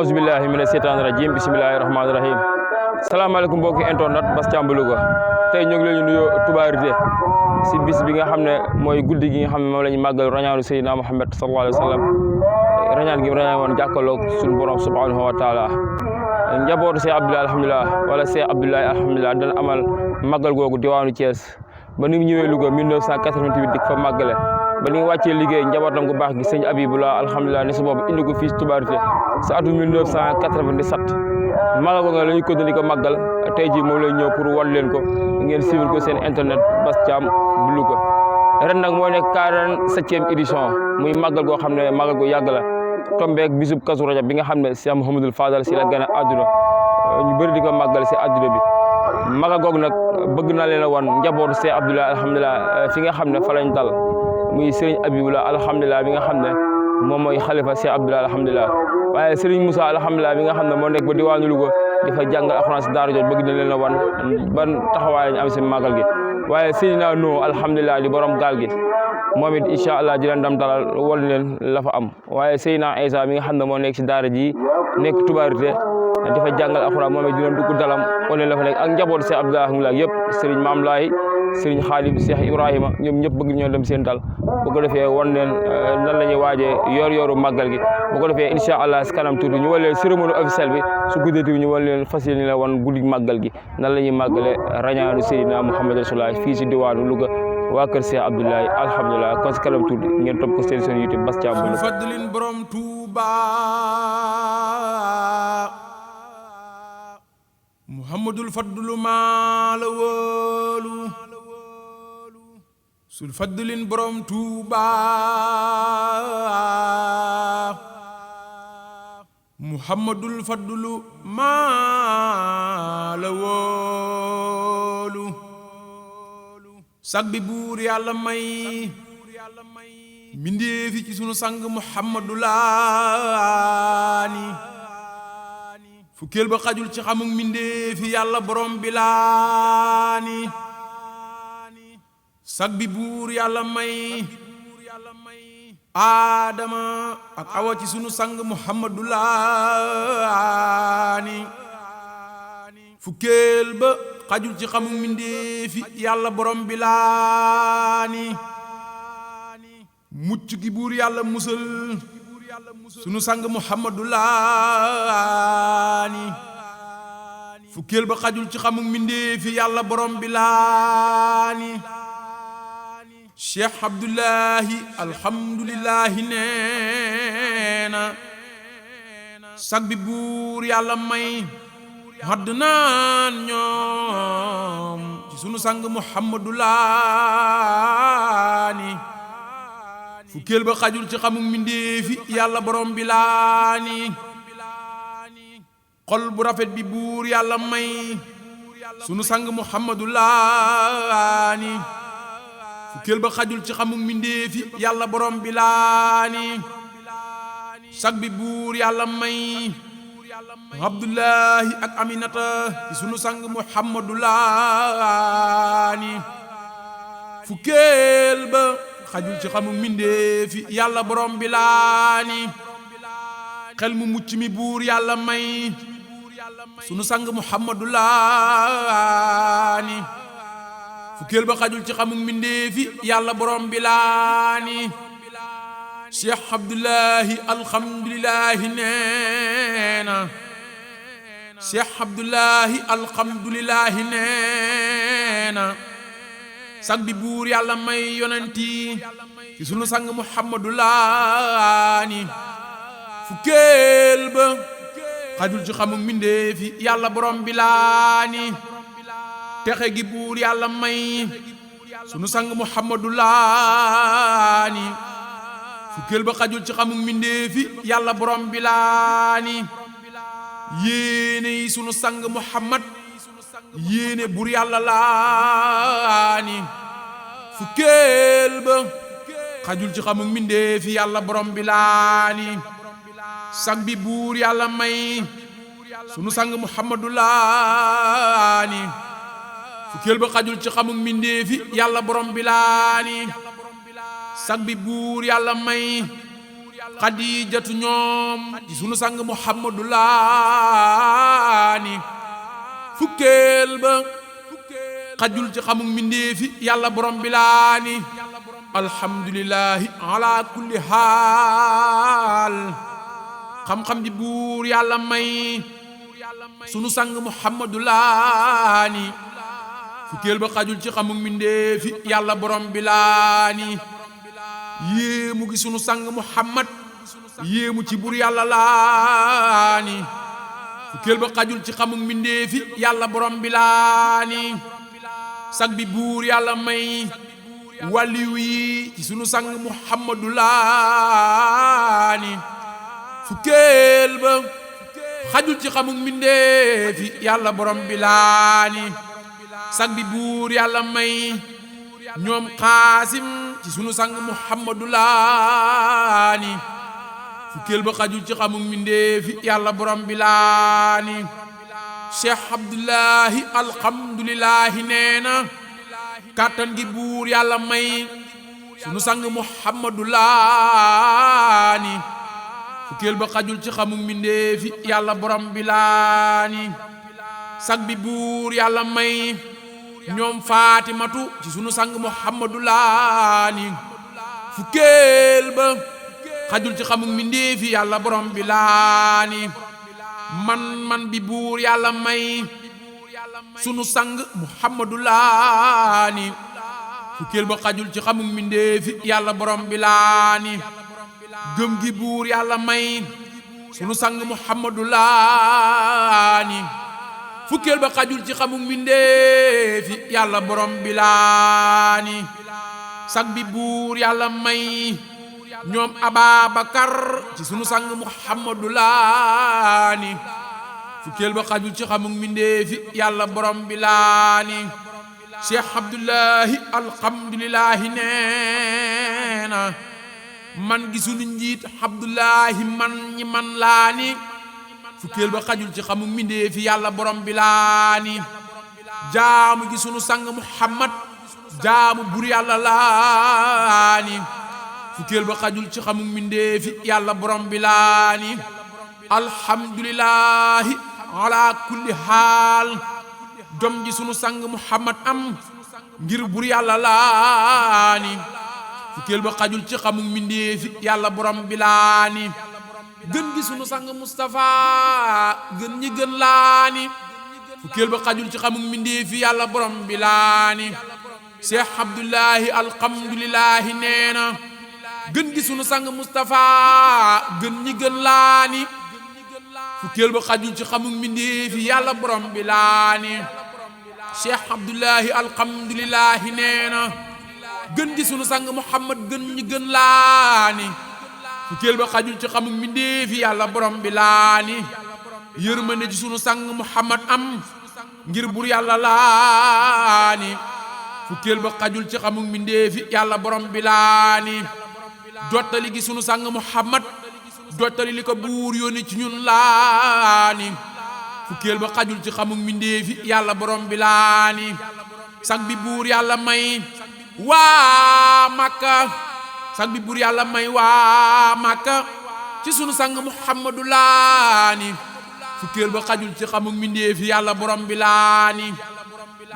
auzu billahi mina seytaani rajim bismillahi rahmaani rahim salaamaaleykum mbokki internet Bass Thiam bu Louga tey ñu ngi leen di nuyoo tubaarite si bis bi nga xam ne mooy guddi gi nga xam ne moom la ñu màggal rañaanu Seydina Muhammad sallallahu alayhi wa sallam rañaan gi mu rañaan woon jàkkaloog suñu borom subhanahu wa taala njabootu Cheikh Abdoulaye alhamdulilah wala Cheikh Abdoulaye alhamdulilah dana amal màggal googu diwaanu Thiès ba ni mu ñëwee Louga 1988 dik fa màggale ba ni wàccee liggéey njabootam gu baax gi sëñ Abibullah alhamdulilah ne si boobu indi ko fii si tubaarite sa atum 1997 màggal googu la ñu ko di ko màggal tey jii moom lay ñëw pour wan leen ko ngeen suivre ko seen internet Bass Thiam bu Louga ren nag moo nekk 47e édition muy màggal goo xam ne màggal gu yàgg la tombeek bisub Kazu Rajab bi nga xam ne Cheikh Mouhamadul Fadal si la gën a àdduna ñu bëri di ko màggal si àdduna bi màggal googu nag bëgg naa leen a wan njabootu Cheikh Abdoulaye alhamdulilah fi nga xam ne fa lañ dal muy Serigne Abibullah alhamdulilah bi nga xam ne moom mooy xalifa Cheikh Abdoulaye alhamdulilah waaye Serigne Moussa alhamdulilah bi nga xam ne moo nekk ba diwaanu Louga di fa jàngal alxuraan si daara jot bëgg na leen a wan ban taxawaay lañ am si màggal gi waaye Seydina Nuh alhamdulilah di borom gaal gi moom it incha allah di leen dam dalal wol leen la fa am waaye Seydina Isa mi nga xam ne moo nekk si daara ji nekk tubaarite di fa jàngal alxuraan moom it di leen dugg dalam wol leen la fa nekk ak njabootu Cheikh Abdoulaye alhamdulilah yëpp Serigne Mame Laye Serigne Khadim Cheikh Ibrahima ñoom ñëpp bëgg ñoo dem seen dal bu ko defee wan leen nan la ñuy waajee yor-yoru màggal gi bu ko defee incha allah si kanam tuuti ñu wan leen cérémonie officielle bi su guddee tuuti ñu wan leen fas yéene la wan guddi màggal gi nan la ñuy màggale rañaanu Seydina Muhammad Rasulullah fii si diwaanu Louga waa kër Cheikh Abdoulaye alhamdulilah kon si kanam tuuti ngeen topp ko seen YouTube Bass Thiam bu Louga fadlin borom Tuuba Muhammadul fadlu maa la wóolu sul fadlin borom Tuuba Muhammadul fadlu maa la wóolu sag bi buur yàlla may mbindeefi ci sunu sang Muhammadu laani fukkeel ba xajul ci xamuk mbindeefi yàlla borom bi laani sag bi buur yàlla may Aadama ak Awa ci sunu sang Muhammadu laani fukkeel ba xajul ci xamuk mbindeefi yàlla borom bi laani mucc gi buur yàlla musal sunu sang Muhammadu laani fukkeel ba xajul ci xamuk mbindeefi yàlla borom bi laani Cheikh Abdullahi alhamdulillahi neena sag bi buur yàlla may hadd naan ñoom ci sunu sang Muhammadu laani fukkeel ba xajul ci xamuk mbindeefi yàlla borom bi laani xol bu rafet bi buur yàlla may sunu sang Muhammadu laani fukkeel ba xajul ci xamuk mbindeefi yàlla borom bi laani sag bi buur yàlla may Abdullahi ak Aminata ci sunu sang Muhammadu laani fukkeel ba xajul ci xamuk mbindeefi yàlla borom bi laani xel mu mucc mi buur yàlla may sunu sang Muhammadu laani fukkeel ba xajul ci xamuk mbindeefi yàlla borom bi laani Cheikh Abdullahi alhamdulillahi neena Cheikh Abdullahi alhamdulillahi neena sag bi buur yàlla may yonenti ci sunu sang Muhammadu laani fukkeel ba xajul ci xamuk mbindeefi yàlla borom bi laani texe gi buur yàlla may sunu sang Muhammadu laani fukkeel ba xajul ci xamuk mbindeefi yàlla borom bi laani yéene yi sunu sang Muhammad yéene buur yàlla laani fukkeel ba xajul ci xamuk mbindeefi yàlla borom bi laani sag bi buur yàlla may sunu sang Muhammadu laani fukkeel ba xajul ci xamuk mbindeefi yàlla borom bi laani sag bi buur yàlla may xadijatu ñoom ci sunu sang muhammadu laani fukkeel ba xajul ci xamuk mbindeefi yàlla borom bi laani alhamdulillahi ala kulli haal xam-xam ji buur yàlla may sunu sang muhammadu laani fukkeel ba xajul ci xamuk mbindeefi yàlla borom bi laani yéemu gi sunu sang muhammad yéemu ci buur yàlla laani fukkeel ba xajul ci xamuk mbindeefi yàlla borom bi laani sag bi buur yàlla may wàlliw yi ci sunu sang muhammadu laani fukkeel ba xajul ci xamuk mbindeefi yàlla borom bi laani sag bi buur yàlla may ñoom xaasim ci sunu sang muhammadu laani fukkeel ba xajul ci xamuk mbindeefi yàlla borom bi laani cheikh abdullahi alhamdulillahi nee na kàttan gi buur yàlla may sunu sang muhammadu laani fukkeel ba xajul ci xamuk mbindeefi yàlla borom bi laani sag bi buur yàlla may ñoom Faatimatu ci sunu sang Muhammadu laani fukkeel ba xajul ci xamuk mbindeefi yàlla borom bi laani man bi buur yàlla may sunu sang Muhammadu laani fukkeel ba xajul ci xamuk mbindeefi yàlla borom bi laani gëm gi buur yàlla may sunu sang Muhammadu laani fukkeel ba xajul ci xamuk mbindeefi yàlla borom bi laani sag bi buur yàlla may ñoom Ababakar ci sunu sang Muhammadu laani fukkeel ba xajul ci xamuk mbindeefi yàlla borom bi laani Cheikh Abdullahi alhamdulillahi neena man gi sunu njiit Abdullahi man ñi man laani fukkeel ba xajul ci xamuk mbindeefi yàlla borom bi laani jaamu gi sunu sang Muhammad jaamu bur yàlla laani fukkeel ba xajul ci xamuk mbindeefi yàlla borom bi laani alhamdulillahi ala kulli haal jom ji sunu sang Muhammad am ngir bur yàlla laani fukkeel ba xajul ci xamuk mbindeefi yàlla borom bi laani gën gi sunu sang Mustafa gën ñi gën laani fukkeel ba xajul ci xamuk mbindeefi yàlla borom bi laani Cheikh Abdullahi alhamdulillahi neena gën gi sunu sang Mustafa gën ñi gën laani fukkeel ba xajul ci xamuk mbindeefi yàlla borom bi laani Cheikh Abdullahi alhamdulillahi neena gën gi sunu sang Muhammad gën ñi gën laani fukkeel ba xajul ci xamuk mbindeefi yàlla borom bi laani yërmande ci sunu sang Muhammad am ngir bur yàlla laani fukkeel ba xajul ci xamuk mbindeefi yàlla borom bi laani jottali gi sunu sang Muhammad jottali li ko buur yónni ci ñun laani fukkeel ba xajul ci xamuk mbindeefi yàlla borom bi laani sag bi buur yàlla may waa Makka sag bi buur yàlla may waa Makka ci sunu sang Muhammadu laani fukkeel ba xajul ci xamuk mbindeefi yàlla borom bi laani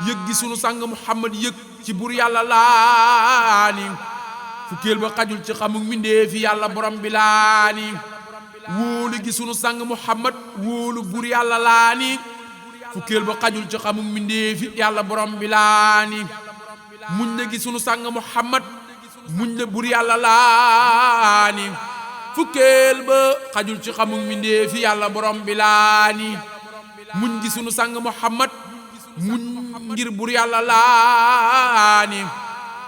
yëg gi sunu sang Muhammad yëg ci buur yàlla laani fukkeel ba xajul ci xamuk mbindeefi yàlla borom bi laani wóolu gi sunu sang Muhammad wóolu buur yàlla laani fukkeel ba xajul ci xamuk mbindeefi yàlla borom bi laani muñ la gi sunu sang Muhammad muñ la buur yàlla laani fukkeel ba xajul ci xamuk mbindeefi yàlla borom bi laani muñ gi sunu sang Muhammad muñ ngir buur yàlla laani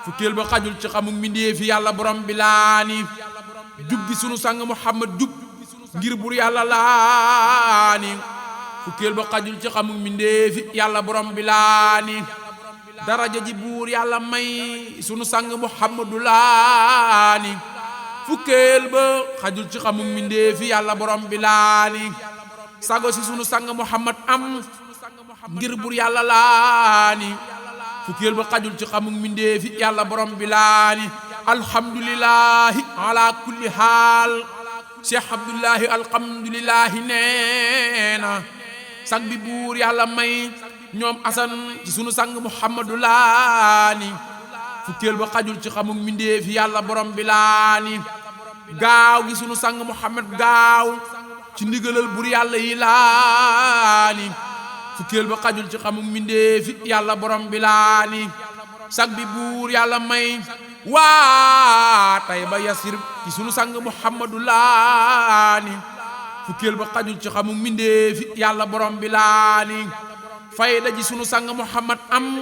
fukkeel ba xajul ci xamuk mbindeefi yàlla borom bi laani jub gi sunu sang Muhammad jub ngir buur yàlla laani fukkeel ba xajul ci xamuk mbindeefi yàlla borom bi laani daraja ji buur yàlla may sunu sang Muhammadu laani fukkeel ba xajul ci xamuk mbindeefi yàlla borom bi laani sago si sunu sang Muhammad am ngir buur yàlla laani fukkeel ba xajul ci xamuk mbindeefi yàlla borom bi laani alhamdulillahi ala kulli haal Cheikh Abdullahi alhamdulillahi nee na sang bi buur yàlla may ñoom asan ci sunu sang Muhammadu laani fukkeel ba xajul ci xamuk mbindéef yàlla borom bi laani gaaw gi sunu sang Muhammad gaaw ci ndigalal buur yàlla yi laani fukkeel ba xajul ci xamuk mbindéef yàlla borom bi laani sang bi buur yàlla may waa tay ba yasir ci sunu sang Muhammadu laani fukkeel ba xajul ci xamuk mbindéef yàlla borom bi laani fayda ji sunu sang Muhammad am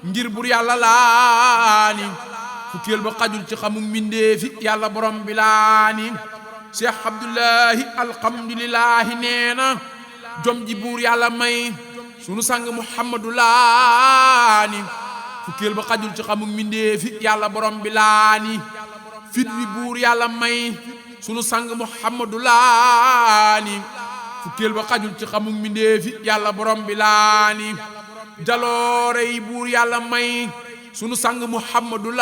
ngir bur yàlla laani fukkeel ba xajul ci xamuk mbindéef yàlla borom bi laani Cheikh Abdullahi alhamdulillahi nee na jom ji buur yàlla may sunu sang Muhammadu laani fukkeel ba xajul ci xamuk mbindéef yàlla borom bi laani fit wi buur yàlla may sunu sang Muhammadu laani fukkeel ba xajul ci xamuk mbindéef yàlla borom bi laani jaloore yi buur yàlla may sunu sang Muhammadu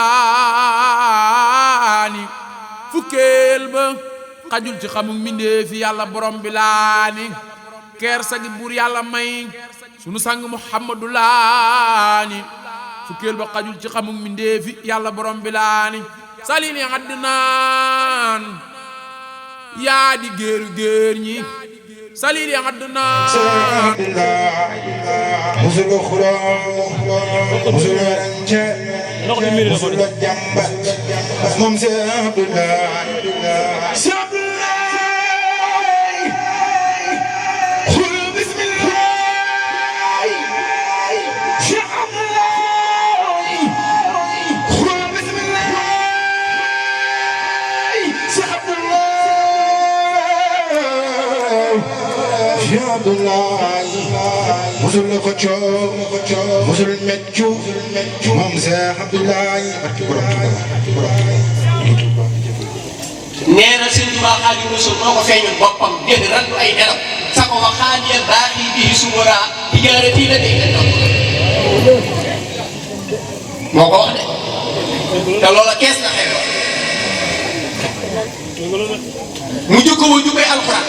laani fukkeel ba xajul ci xamuk mbindéef yàlla borom bi laani kersa gi buur yàlla may sunu sang Muhammadu laani fukkeel ba xajul ci xamuk mbindéef yàlla borom bi laani salini Adnaan yaa di géeru géer ñi salini Adnaan musul xuro musul rance musul jamba moom Cheikh Abdoulaye Cheikh Abdoulaye xul bismillah Cheikh Abdoulaye xul bismillah Cheikh Abdoulaye Cheikh Abdoulaye musul ko coow musul meccu moom Cheikh Abdoulaye barki borom Tuuba nee na Sëriñ Tuubaa Xaadimu Rasuul moo ko feeñul boppam dégg randu ay nelaw sa ko wax xaaliya baaxi bii sumura tijaarati la day la moo ko wax de te loola kees na xew mu jukkoo jukkee alxuraan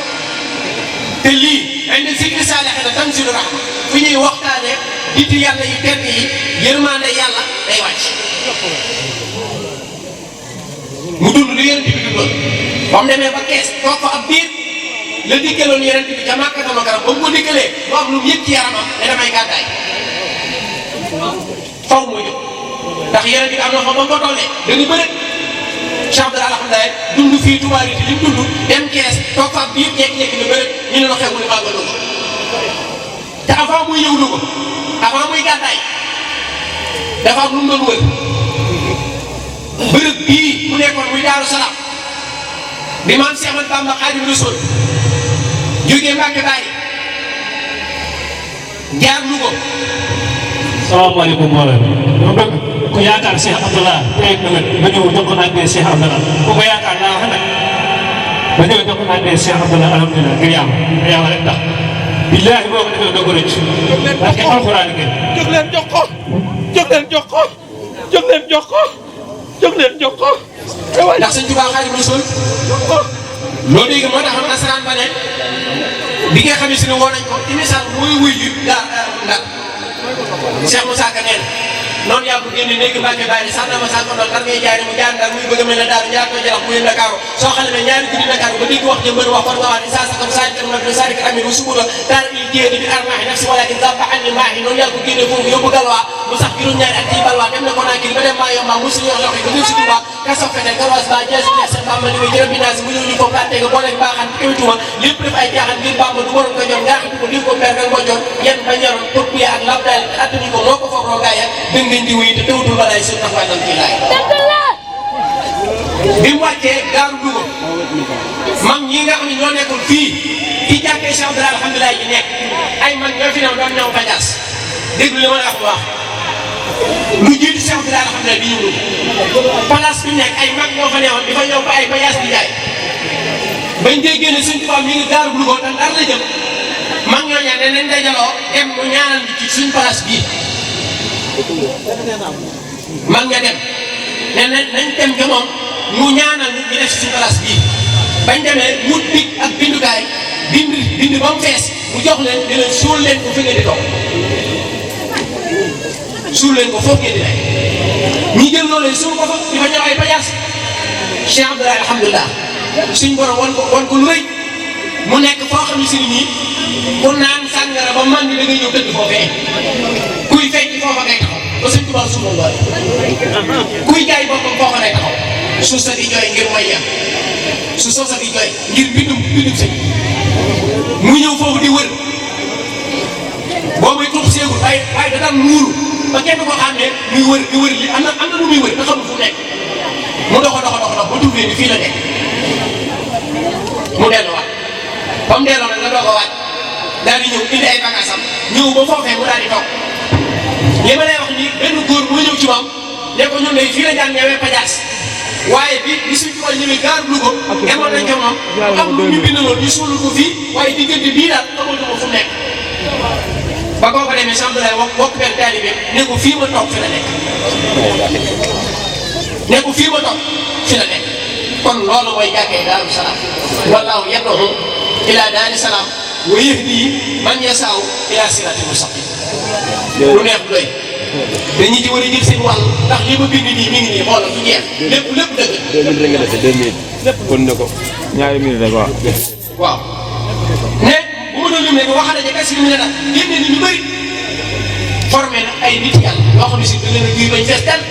te lii indi sikri saalixina tanzilu rahma fi ñuy waxtaane nit yàlla yu tedd yi yërmande yàlla day wàcc mu dund lu yonent bi dundoon ba mu demee ba kees toog fa ab biir la diggaloon yonent bi ca Makkatal Mukarram ba mu ko diggalee mu am lu mu yëg ci yaramam ne damay gàddaay faw muy jóg ndax yonent bi am na fa ba mu ko tollee dañu bëri Cheikh Abdoulaye alhamdulilah dund fii Touba li mu dund dem kees toog fa ab biir jékki-jékki lu bëri ñu ne la xew mu ne màggal Louga te avant muy ñëw Louga avant muy gàddaay dafa am lu mu doon wër bërëb bii mu nekkoon muy Daaru Salaam bi maam Cheikh Ahmadou Bamba Xaadimu Rasuul jógee Mbàkke Baari jaar Louga. salaamaaleykum mbooloo mi ñoo bëgg ku yaakaar Cheikh Abdoulaye tey nga ñëw jox ko naan ne Cheikh Abdoulaye ku ko yaakaar naa wax nag ba ñëw jox ko naan ne Cheikh Abdoulaye alhamdulilah ngir yàlla rek tax billaahi boo ko defee doo ko rëcc parce que alxuraan gi jóg leen jox ko jóg leen jox ko jóg leen jox ko jóg leen jox ko ndax Sëriñ Tuubaa Xaadimu Rasuul loolu léegi moo tax nasaraan ba ne bi nga xam ne si ne woo nañ ko ci misaal mooy wuy yu ndax Cheikh Moussa Ka nee na noonu yaa ko génne léegi Mbàkke Baari sax na ma sànq noonu dar ngay jaay mu jaar ndar muy bëgg a mel ne daal ñaar ko jëlax muy Ndakaaru soo xam ne ñaari guddi Ndakaaru ba dégg wax jëmbër wax kon nga wax ni saa sakam saa kam nag saa dik amir bu subuda daal il jéeri bi armaahi naf si walakin zabba anni maahi noonu yaa ko génne foofu yóbbu galwaa mu sax juróom-ñaari at ci balwaa dem na ko naa kii ba dem maa yomba mu suñu wax loxo ba ñëw si Tuuba kasof fete gawas ba jeesi neex seen Bamba li muy jërëm bi naasi mu ñëw ñu foofu kaa tege boo leen baaxaan ci kawituma lépp def ay jaaxaan ngir Bamba du waroon ko ñoom ngaaxitu ko lii ko mber nga ngojoon yenn ba ñaroon pour buye ak lab daal attani ko moo ko foog roo gaaya dëng ngeen di wuy te tewutul balaay seen taxawaay nam ci laay bi mu wàccee gaaru Louga mag ñi nga xam ne ñoo nekkul fii ci jàkkee Cheikh Abdoulaye alhamdulilah ji nekk ay mag ñoo fi new doon ñëw fajas déglu li ma la wax bu baax lu jiitu Cheikh Abdoulaye alhamdulilah bi ñëw Louga place bi nekk ay mag ñoo fa newoon di fa ñëw ba ay bayaas di jaay bañ dee génne suñ tubaab mi ngi gaaru Louga te Ndar la jëm mag ñoo ñaan ne nañ dajaloo dem mu ñaanal ñu ci suñ place bii mag ña dem ne nañ dem ca moom mu ñaanal ñu def si suñu place bii bañ demee wut big ak bindukaay bind ba mu fees mu jox leen di leen suul leen ko fi ngeen di toog suul leen ko foofu ngeen di nekk ñi jël loolee suul ko fa di fa ñëw ay pajaas Cheikh Abdoulaye alhamdulilah suñ borom wan ko lu rëy mu nekk foo xam ne si nii ku naan sàngara ba man ni da ngay ñëw tëdd foofee kuy fecc foofa ngay taxaw ba Sëñ Tuubaa suul loolu kuy jaay boppam foofa ngay taxaw suuf sa di jooy ngir mooy yem su soosa di jooy ngir bindum sëñ mu ñëw foofu di wër boobu it tuux seegul waaye da daan muuru ba kenn ko xam ne muy wër li am na lu muy wër nga xamul fu nekk mu dox ba tuufee ni fii la nekk mu delluwaat ba mu delloo nag la doog a waaj daal di ñëw indi ay bagaasam ñëw ba foofee mu daal di toog li ma lay wax nii benn góor moo ñëw ci moom ne ko ñun de fii la daan ñëwee pajaas waaye bi suñ ko ñëwee gaar Louga demoon nañ ko moom am lu ñu bindaloon ñu suulul ko fii waaye diggante bii daal xamul ko fu nekk ba koo ko demee Sambalaay wokk benn taalibe ne ko fii ma toog fi la nekk ne ko fii ma toog fi la nekk kon loolu mooy jàkkee Daaru Salaam wallaahu yad'u ilaa daari salaam wa yahdi man yasaa'u ilaa siraatin mustaqiim lu neex du doy dañuy ci war a jël seen wàll ndax li ma bind nii mi ngi nii xoolal du jeex lépp dëgg. 2 minutes rek nga dese 2 minutes. lépp kon ne ko ñaari minutes rek waaw. waaw mais bu ma doon lim rek waxale ca kasi mi ne nag génne ni ñu bëri formé na ay nit yàlla yoo xam ne si da leen a duy bañ fees dal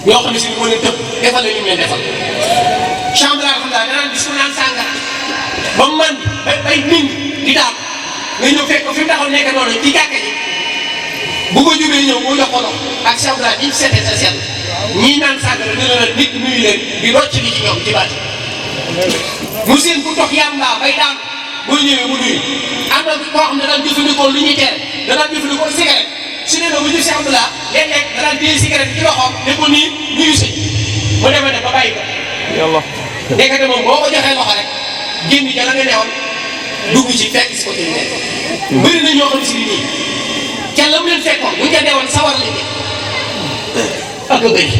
yoo xam ne si moo leen tëb defal la ñu leen defal. chambre alhamdulilah danaan gis ku naan sàngara ba mu màndi bay nit di daal nga ñëw fekk ko fi mu taxaw nekk noonu ci jàkka ji bu ko jubee ñëw moo jox ko ndox ak chambre yi ñu seetee sa seet ñii naan sàngara dina la nit nuyu leen di rocc li ci ñoom ci baat mu seen ku tox yàmbaa bay daan boo ñëwee mu nuyu am na koo xam ne daan jëfandikoo lu ñuy tere danaan jëfandikoo cigarette su ne ba bu jëf si Abdoulaye léeg-léeg danaan téye cigarette ci loxoom ne ko nii nuyu sëñ mu demee ne ba bàyyi ko yàlla nekkate moom boo ko joxee loxo rek génn ca la nga newoon dugg ci fekk si ko ci nekk bëri na ñoo xam si nii kenn la mu leen fekkoon bu ñu ca newoon sawar la ñu ak a bëri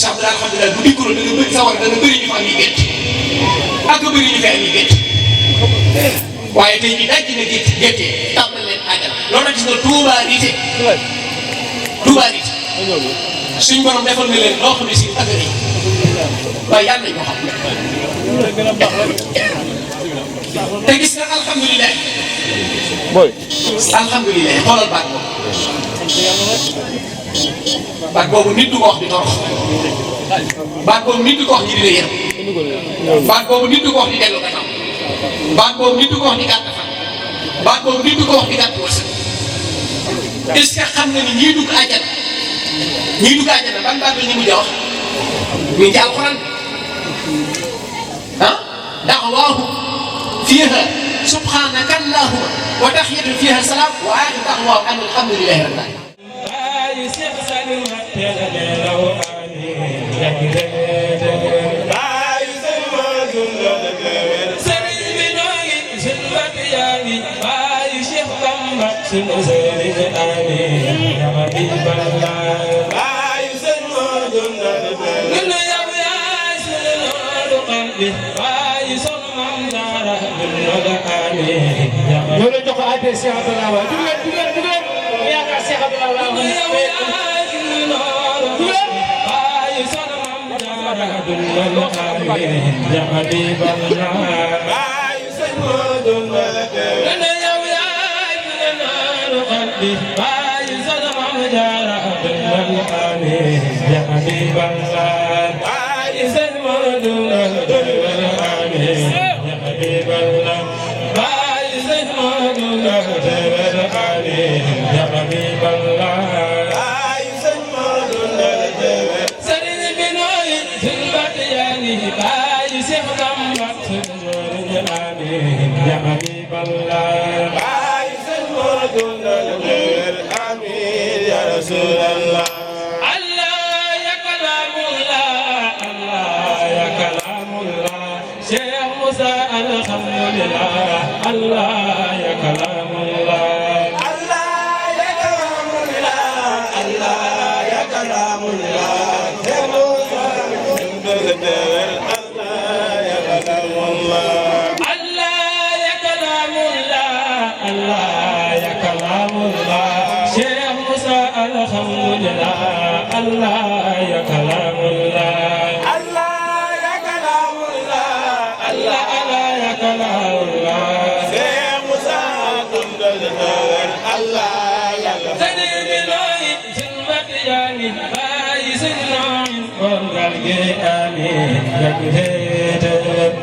sax daal alhamdulilah bu dikkuro dana bëri sawar dana bëri ñu fa am yi gétt ak a bëri ñu fi am yi gétt waaye tey jii daj na géttee tàmbal leen àjjal loolu nag gis nga Touba Rite suñ borom defal na leen loo xam ne si ak a rëy waaye yàlla nañ ko xam te gis nga alhamdulilah booy alhamdulilah xoolal baat boobu nit du ko wax di torox baat boobu nit du ko wax ñi di la yërëm baat boobu nit du ko wax di dellu gannaaw baat boobu nit du ko wax di gàtt fan baat boobu nit du ko wax di gàtt wërsëg est-ce que xam nga ni ñii dugg àjjana ban baat la ñu mujj a wax ñu ngi ci alxuraan ah da'waahum fiihaa subhaanaka allaahumma wa tahiyyatuhum fiihaa salaam wa aaxiru da'waahum an alhamdulillaahi rabbil aalamiin. ñoo leen jox ko àddee Cheikh Abdoulaye waaye dugal yaakaar Cheikh Abdoulaye الله يا كلام الله الله يا كلام الله الله الله يا كلام الله شيخ موسى كنت الله يا سيدي بلاي سلمت يعني باي سنين ونقل آمين يا كهيت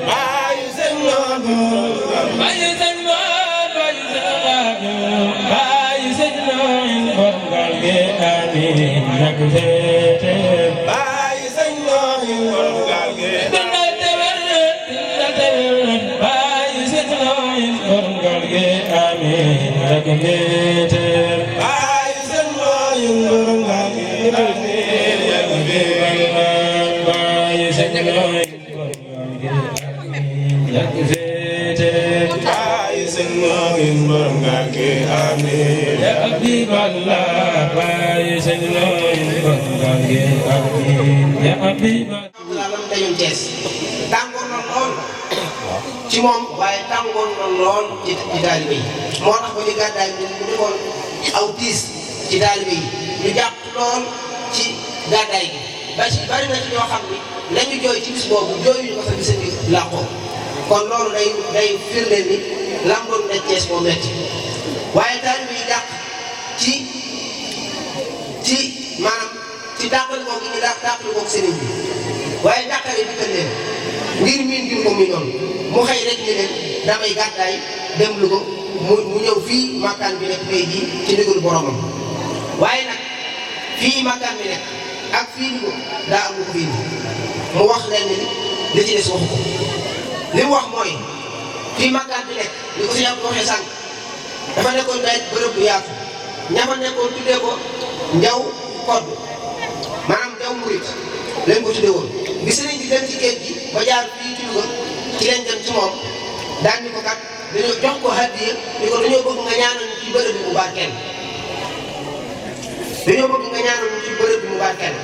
باي سنين باي سنين باي سنين ونقل آمين يا كهيت باي سنين ونقل باي سنين ونقل آمين يا كهيت باي سنين ونقل ya Habib Allah baay sëñ looy bangange amin ya Habib lam dañu Cees tàngoon na lool ci moom waaye tàngoon na lool ci taalibe yi moo tax ba ñu gàddaay mu defoon aw tiis ci taalibe yi ñu jàpp lool ci gàddaay gi ba ci bari na ci ñoo xam ni lañu jooy ci bis boobu jooyuñu ko fa bi sëñ bi làqoo kon loolu day firndeel ni lam doon daj Cees moo metti waaye taalibe yi dàq ci maanaam ci dàqal ko gi ñu dàqal ko sëriñ bi waaye dàqale bi tën leen ngir miin gi ko miinoon mu xëy rek ñu leen damay gàddaay dem lu ko mu ñëw fii makkaan bi nekk tey jii ci ndigalu boromam waaye nag fii makkaan bi nekk ak fii ni ko daa am lu ko fii mu wax leen ni li ci des waxu ko li mu wax mooy fii makkaan bi nekk li ko si yàlla waxee sànq dafa nekkoon day bërëb bu yaatu ña fa nekkoon tuddee ko njaw kodd maanaam njaw murit leen ko tuddee woon bi sëriñ bi dem ci géej gi ba jaar fii ci Louga ci leen dem ci moom daan ni ko kat dañoo jox ko hadiya ni ko dañoo bëgg nga ñaanal ñu ci bërëb bi mu barkeel dañoo bëgg nga ñaanal ñu ci bërëb bi mu barkeel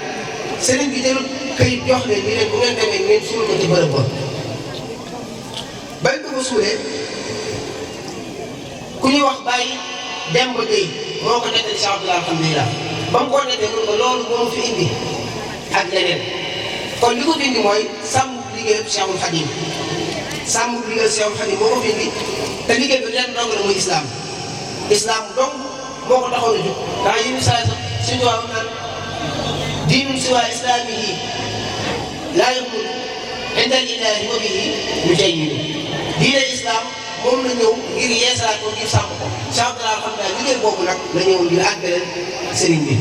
sëriñ bi jël këyit jox leen ni leen bu ngeen demee ngeen suul ko ci bërëb ba bañ ko suulee ku ñuy wax bàyyi Demba Gueye moo ko nettali si Abdoulaye alhamdulilah ba mu ko nettee mun ko loolu moo fi indi ak leneen kon li ko fi indi mooy sàmm liggéeyam Cheikhul Khadim sàmm liggéeyam Cheikhul Khadim moo ko fi indi te liggéey bi leen dong la muy islam dong moo ko taxoon a jóg daa yéen saa sax suñu waa naan diinun siwaa islaamihi laa yakun inda al-ilaahi wa bihi mujayyin diine islam moom la ñëw ngir yeesalaat ko ngir sàmm ko Cheikh Abdoulaye alhamdulilah liggéey boobu nag la ñëw ngir àggale sëriñ bi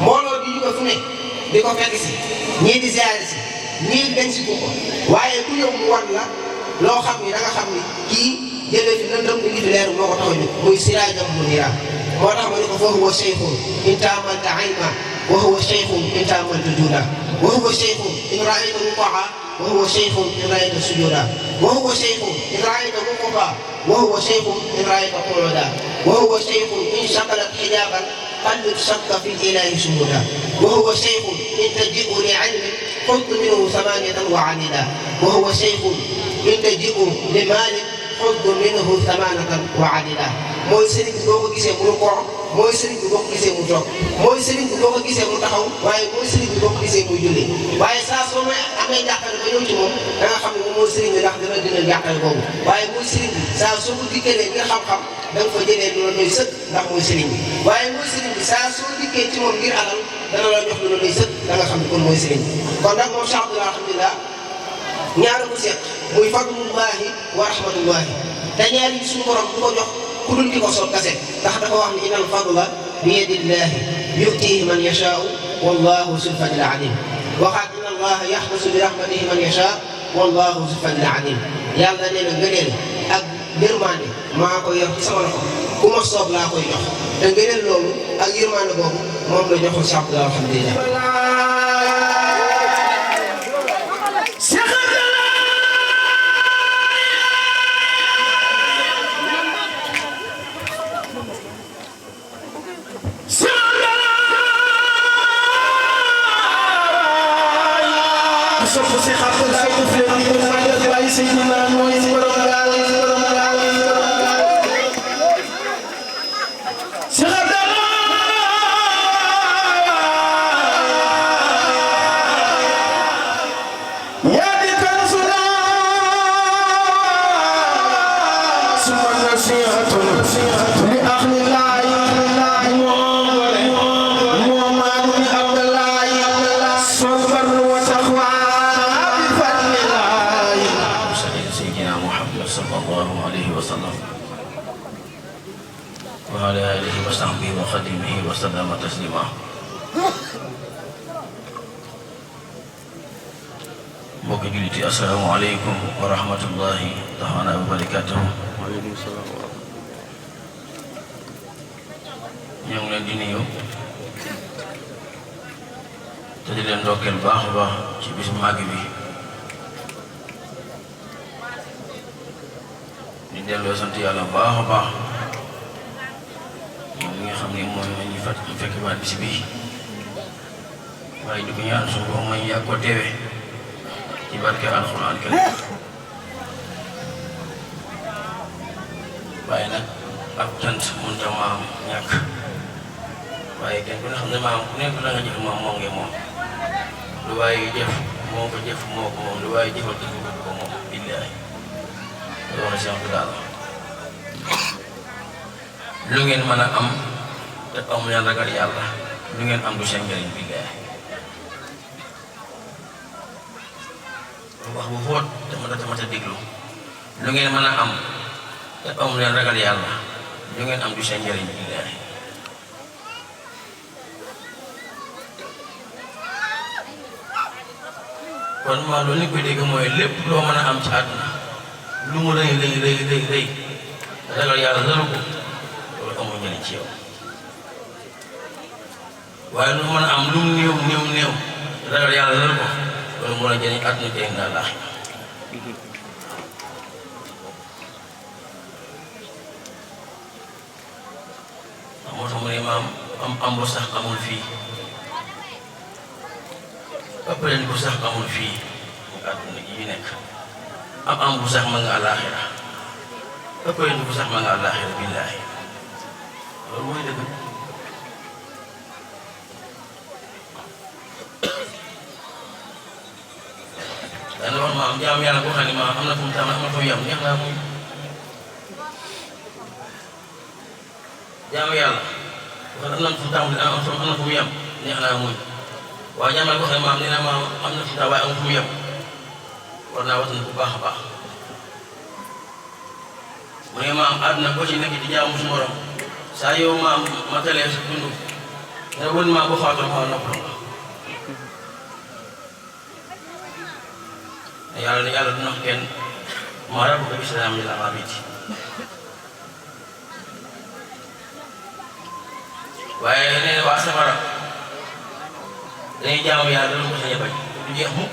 mbooloo bi ñu ko fu ne di ko fekk si ñii di ziare si ñii denc ko waaye ku ñëw mu wan la loo xam ni da nga xam ni kii jëlee fi lëndëm indi fi leer moo ko tax a jóg muy siraajam muniiraa moo tax ma ne ko fa huwa shaykhun in taamalta ayna wa huwa shaykhun in taamalta juuda wa huwa shaykhun in raayta wuqaa wa huwa shaykhun in raayta sujuuda wa huwa shaykhun in raayta wuqufa wa huwa shaykhun in raayta quuda wa huwa shaykhun in shaqalat hijaaban قلب شك في الإله شهودا وهو شيخ إن تجئ لعلم خذ منه 8 وعندا وهو شيخ إن تجئ لمال خذ منه 8 وعندا mooy sëriñ bi boo ko gisee mu rukkoo mooy sëriñ bi boo ko gisee mu toog mooy sëriñ bi boo ko gisee mu taxaw waaye mooy sëriñ bi boo ko gisee muy julli waaye saa soo may amee jàqale ba ñëw ci moom da nga xam ne moom mooy sëriñ bi ndax dina dina jàqale boobu waaye mooy sëriñ bi saa soo ko dikkalee ngir xam-xam da nga fa jëlee lu la doy sëkk ndax mooy sëriñ bi waaye mooy sëriñ bi saa soo dikkee ci moom ngir alal dana la jox lu la doy sëkk da nga xam ne kon mooy sëriñ bi kon nag moom Cheikh Abdoulaye alhamdulilah ñaara ko seq muy fadlullahi wa rahmatullahi te ñaar yi suñu borom du ko jox ku dul ki ko soob kase ndax dafa wax ni innal fadla bi yadillahi yutihi man yashaau wallahu zul fadli alim waxaat inna allaha yaxtasu bi rahmatihi man yashaa wallahu zul fadli alim yàlla nee na ngëneel ak yërmande maa ko yor ci sama loxo ku ma soob laa koy jox te ngëneel loolu ak yërmande boobu moom la joxul si Abdoulaye alhamdulilah ثم نصيحة لأهل الله محمد بن عبد الله صبر وتقوى بفضل الله سيدنا محمد صلى الله عليه وسلم وعلى آله وصحبه وخدمه وسلم تسليما. mbokk jullit yi assalaamu aleykum wa rahmatullahi taala wa barakatuhu. ñoo ngi leen di nuyu te di leen ndokkeel baax a baax ci bis màgg bi di delloo sant yàlla baax a baax moom mi nga xam ne mooy ñu fekk waat bis bi waaye di ko ñaan suñu borom may yàgg ko teewe ci barke alxuraan karim. waaye nag ab cant mënta maam ñàkk waaye kenn ku ne xam ne maam ku nekk la nga jëf moom moo ngi moom lu waaye jëf moo ko jëf moo ko moom lu waaye jëfal ko ko moom billaahi loolu si am daal lu ngeen mën a am te amu leen ragal yàlla lu ngeen am du seen njëriñ billaahi wax bu fóot te ma ta déglu lu ngeen mën a am te amu leen ragal yàlla lu ngeen am du seen njëriñ billaahi kon maa loolu ni koy dégg mooy lépp loo mën a am ci àdduna lu mu rëy ragal yàlla daru ko loolu amul njëriñ ci yow waaye lu mën a am lu mu néew ragal yàlla daru ko loolu moo la jëriñ àdduna jëriñ naa laax moo tax mu ne maam am bu sax amul fii ëppaleen bu sax amul fii mu àdduna ji ñu nekk am bu sax ma nga àllaaxira ëppaleen bu sax ma nga àllaaxira billaahi loolu mooy dëgg dana wax maam jaam yàlla boo xam ne maam am na fu mu tam am na fu mu yem neex naa muy jaamu yàlla boo xam ne am na fu mu tàmbali am na fu mu yem neex naa muy waaye jaamu yàlla boo xam ne maam nee na maam am na fu mu tax waaye amul fu mu yem war naa wattan bu baax a baax mu ne maam àdduna boo ci nekk di jaamu su morom saa yow maam matalee sa dund nga wën maam boo faatoo maam noppal nga yàlla du nax kenn maa rabbuka bi salaam yi la abidi waaye nee na waa safara dañuy jaamu yàlla lu mu sañ a bañ du jeex mukk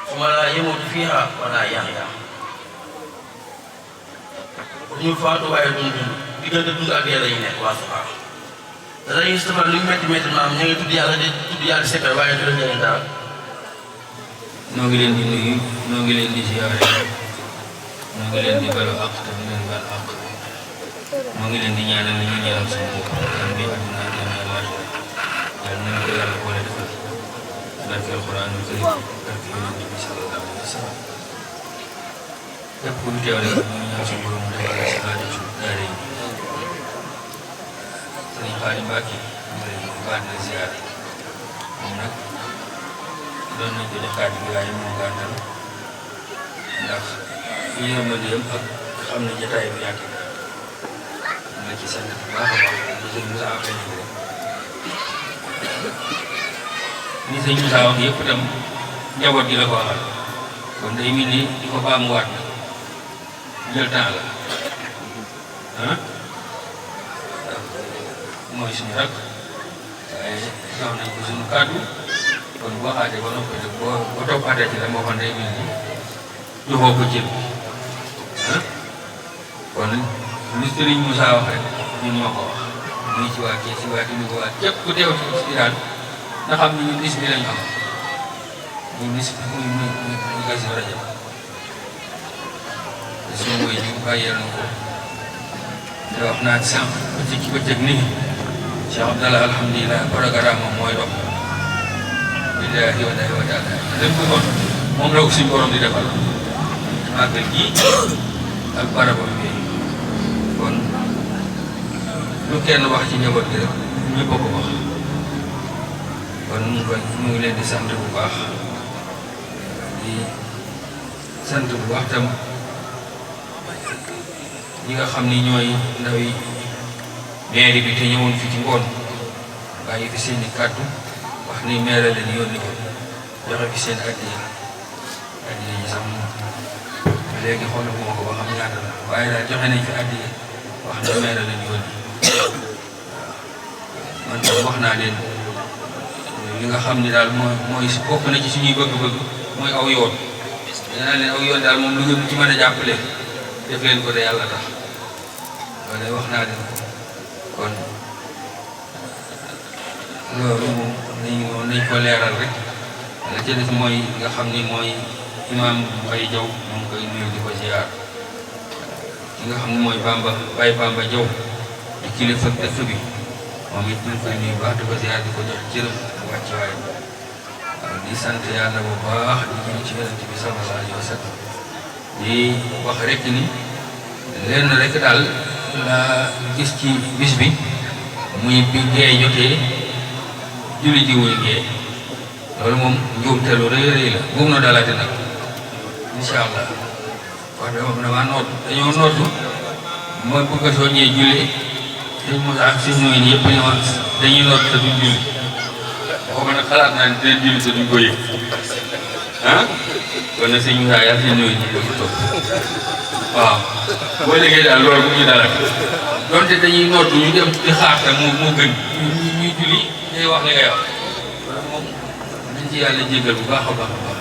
summa laa yamuutu fiihaa wa laa yaxyaa duñu faatu waaye duñu dund diggante dund ak dee lañu nekk waa safara te dañuy safara lu metti metti maam ñu ngi tudd yàlla sekkal waaye du la jëriñ dara. noo ngi leen di nuyu noo ngi leen di ziyaare noo ngi leen di balu àq te di leen bal àq noo ngi leen di ñaanal ni ñu ñaanal suñu bopp kan bi àdduna ak àllaaxira yàlla nañu ko yàlla boole defal barke alxuraanul kariim barke yonent bi sallallahu alayhi wa sallam képp ku teew rek ñu ñaan suñu borom mu defal la si aajo su daare yi Sëriñ Xaadim Mbàkke ñu leen di baat na ziyaare moom nag doon nañ ko jox kàddu gi waaye moo gàttal ndax yërmandeem ak xam ne jotaay bu yàgg la ci sant bu baax a baax ni sëñ Moussa waxee nii rek ni sëñ Moussa wax yëpp itam njaboot gi la ko waxal kon day mel ni di ko baamuwaat jël temps la ah mooy suñu rak waaye jox nañ ko suñu kàddu kon boo xaatee ba noppi nag boo toppaatee ci la moo xam ne day mel ni joxoo ko jël ah kon li Sëriñ Moussa wax rek ñun ñoo ko wax muy ci waa kii si waa kii ñu ko waa képp ku teew ci daal nga xam ne ñun bis bi lañu am muy bis muy Kazu Rajab te suñu mooy ñu bàyyeel na ko te wax naa ci sànq bëccëg nii Cheikh Abdallah alhamdulilah programme moom mooy dox billaahi wallaahi wa taala lépp kon moom la ko suñu borom di defal màggal gi ak barabam bi kon lu kenn wax ci njaboot gi rek ñëpp a ko wax kon mu ngi leen di sant bu baax di sant bu baax tam ñi nga xam ni ñooy ndaw yi mairie bi te ñëwoon fi ci ngoon bàyyi fi seen i kàddu wax ni maire leen yónni ko joxe fi seen addiya yi sax léegi xoolaguma ko ba xam ñaata la waaye daal joxe nañ fi addiya wax ni maire leen yónni man tam wax naa leen li nga xam ni daal mooy bokk na ci suñuy bëgg-bëgg mooy aw yoon danaa leen aw yoon daal moom lu ngeen ci mën a jàppale def leen ko te yàlla tax loolu wax naa leen ko kon loolu moom nañ ko leeral rek la ca des mooy nga xam ni mooy imaam Mbaye Diaw moom koy nuyu di ko ziar ki nga xam ni mooy Baye Bamba Diaw di kilifa dëkk bi moom it ñu koy nuyu baax di ko ziar di ko jox cërëm wàcc waay di sant yàlla bu baax di jëm ci yonent bi sallallahu alayhi wa sallam di wax rek ni lenn rek daal la gis ci bis bi muy bi gee jotee julli ji wuy gee loolu moom njuumte lu rëy rëy la buum na dalaate nag incha allah wax dama noot dañoo nootu mooy bëgg a soññee julli dañ mos ak si ñooy ni yëpp ñëwaat dañuy noot te duñ julli waxuma nag xalaat naa ne dinañ julli te duñ ko yëg ah kon nag sëñ Moussa yàlla si ñooy ñi dafa toog waaw boo liggéey daal loolu bu ñu dara donte dañuy nootu ñu dem di xaar te moo gën ñuy julli ngay wax li ngay wax moom nañ ci yàlla jéggal bu baax a baax a baax